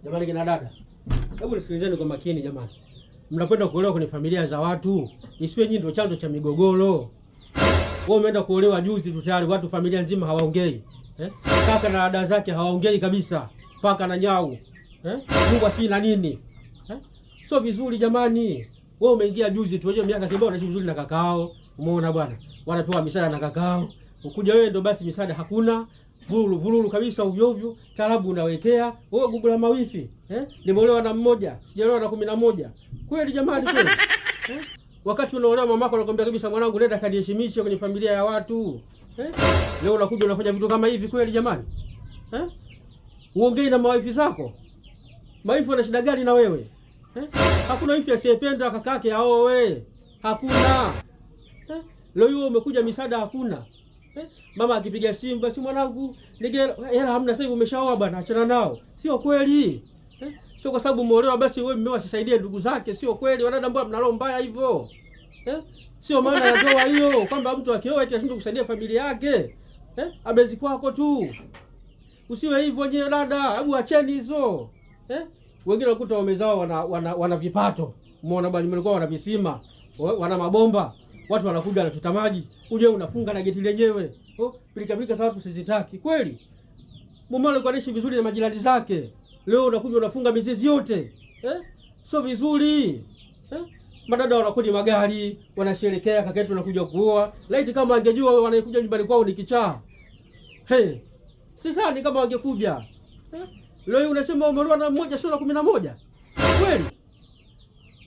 Jamani kina dada, hebu nisikilizeni kwa makini jamani. Mnakwenda kuolewa kwenye familia za watu, isiwe nyinyi ndio chanzo cha migogoro. Wewe umeenda kuolewa juzi tu tayari watu familia nzima hawaongei. Eh? Kaka na dada zake hawaongei kabisa. Paka na nyau. Eh? Mungu asii na nini? Eh? Sio vizuri jamani. Wewe umeingia juzi tu, wewe miaka kibao unaishi vizuri na kakao. Umeona bwana? Wanapewa misaada na kakao. Ukuja wewe ndo basi misaada hakuna. Vululu vululu kabisa ovyo ovyo, tarabu unawekea wewe gugu la mawifi, eh? Nimeolewa na mmoja, sijaolewa na 11. Kweli jamani kweli? Eh? Wakati unaolewa mamako anakuambia kabisa mwanangu nenda kaniheshimishe kwenye familia ya watu. Eh? Leo unakuja unafanya vitu kama hivi kweli jamani? Eh? Uongei na mawifi zako? Mawifi wana shida gani na wewe? Eh? Hakuna wifi asiyependa kakake aoe. Hakuna. Eh? Leo hiyo umekuja misaada hakuna. Eh? Mama akipiga simu basi mwanangu, nige hela hamna sasa hivi umeshaoa bwana, achana nao. Sio kweli. Eh? Sio kwa sababu umeolewa basi wewe mmeo asisaidie ndugu zake, sio kweli. Wanadada mbona mna roho mbaya hivyo? Eh? Sio maana ya ndoa hiyo kwamba mtu akioa eti ashindwe kusaidia familia yake. Eh? Abezi kwako tu. Usiwe hivyo nyewe dada, hebu acheni hizo. Eh? Wengine wakuta wamezao wana vipato. Umeona bwana, mlikuwa wana visima, wana mabomba. Watu wanakuja wanachota maji. Uje unafunga na geti lenyewe. Oh, pilika pilika za watu sizitaki. Kweli? Mume alikuwa anaishi vizuri na majirani zake. Leo unakuja unafunga mizizi yote. Eh? Sio vizuri. Eh? Madada wanakuja magari, wanasherehekea kaka yetu anakuja kuoa. Laiti kama angejua wanakuja nyumbani kwao ni kichaa. Hey, sidhani kama wangekuja. Eh? Leo unasema umeolewa na mmoja sio na 11. Kweli?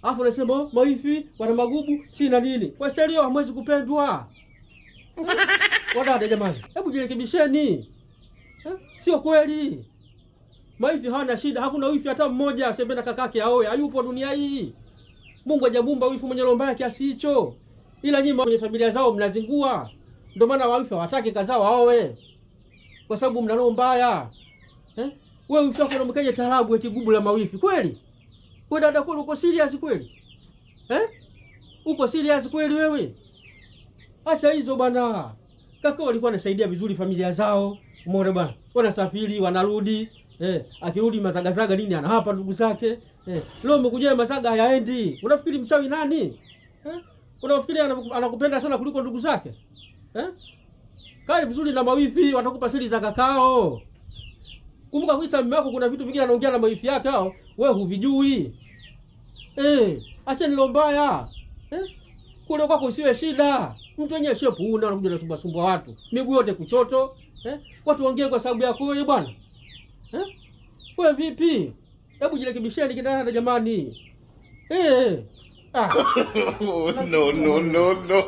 Alafu unasema maifi wana magubu si na nini. Kwa sheria hamwezi kupendwa. Wadada jamani, hebu jirekebisheni. Eh? Sio kweli. Maifi hawana shida, hakuna wifi hata mmoja asiyependa kakake aoe, hayupo dunia hii. Mungu hajamuumba wifi mwenye roho mbaya kiasi hicho. Ila nyinyi kwenye familia zao mnazingua. Ndio maana wifi hawataki kazao waoe. Kwa sababu mna roho mbaya. Eh? Wewe wifi wako unamkaje tarabu eti gubu la mawifi kweli? Wewe dada kweli uko serious kweli? Eh? Uko serious kweli wewe? Acha hizo bwana. Kaka walikuwa wanasaidia vizuri familia zao. Umeona bwana? Wanasafiri, wanarudi. Eh, akirudi mazagazaga nini anahapa ndugu zake. Eh, leo umekuja mazaga hayaendi. Unafikiri mchawi nani? Eh? Unafikiri anakupenda sana kuliko ndugu zake? Eh? Kae vizuri na mawifi, watakupa siri za kakao. Kumbuka kwisa mume wako kuna vitu vingine anaongea na mawifi yake hao, wewe huvijui. Eh, acha nilo mbaya. Eh? Kule kwako usiwe shida. Mtu wenyewe sio puuna anakuja anasumbua sumbua watu. Miguu yote kuchoto. Eh? Watu waongee kwa sababu yako wewe bwana. Eh? Wewe vipi? Hebu jirekebisheni kina dada jamani. Eh. Ah. No, no, no, no.